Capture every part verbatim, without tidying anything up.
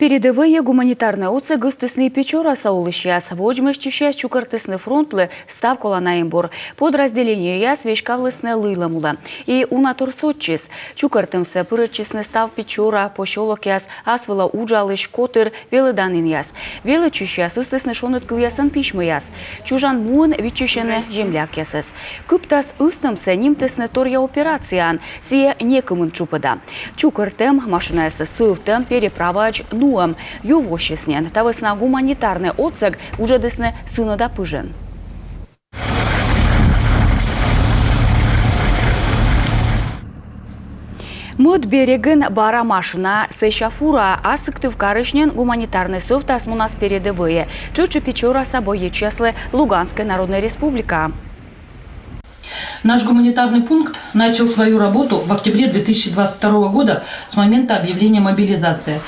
Передӧвӧйӧ гуманитарнӧй отсӧг ыстісны Печораса олысьяс. Водзмӧстчысьяс чукӧртісны фронтлы став колана эмбур. Подразделениеяс веськавлісны лыйлӧм улӧ. И уна тор сотчис. Чукӧртӧмсӧ пырӧдчисны став Печора посёлокъяс, ас вылӧ уджалысь, котыр, велӧданінъяс. Велӧдчысьяс ыстісны шоныд кывъясӧн письмӧяс. Чужан муын виччысьӧны землякъясӧс. Кыптас ыстӧмсӧ нимтісны торъя операцияӧн, сійӧ некымын тшупӧда. Чукӧртӧм, машинаясӧс сӧвтӧм, переправаӧдз нуӧм — ю воссис нин. Та вӧсна гуманитарнӧй отсӧг уджӧдісны сынӧда пыжӧн. Мӧд берегын бара машина, сэсся фура. А Сыктывкарысь нин гуманитарнӧй сӧвтас мунас передӧвӧйӧ. Тшӧтш и Печораса боечьяслы Луганскӧй Народнӧй Республикаӧ. Наш гуманитарный пункт начал свою работу в октябре две тысячи двадцать второго года с момента объявления мобилизации.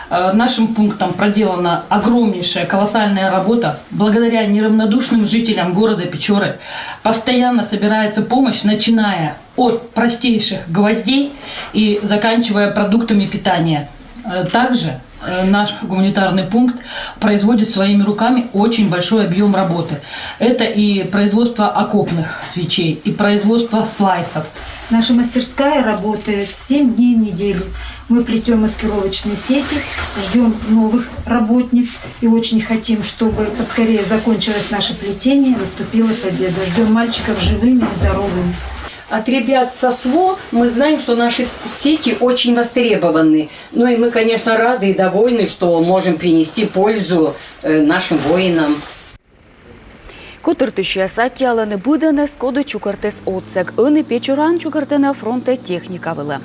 Э, Нашим пунктом проделана огромнейшая, колоссальная работа. Благодаря неравнодушным жителям города Печоры постоянно собирается помощь, начиная от простейших гвоздей и заканчивая продуктами питания. Э, Также э, наш гуманитарный пункт производит своими руками очень большой объем работы. Это и производство окопных свечей, и производство слайсов. Наша мастерская работает семь дней в неделю. Мы плетем маскировочные сети, ждем новых работниц и очень хотим, чтобы поскорее закончилось наше плетение, наступила победа. Ждем мальчиков живыми и здоровыми. От ребят со СВО мы знаем, что наши сети очень востребованы. Ну и мы, конечно, рады и довольны, что можем принести пользу э, нашим воинам. Котыртысьяс аттьӧалӧны быдӧнӧс, коді чукӧртіс отсӧг. Ӧні Печораын чукӧртӧны фронтӧ техника вылӧ.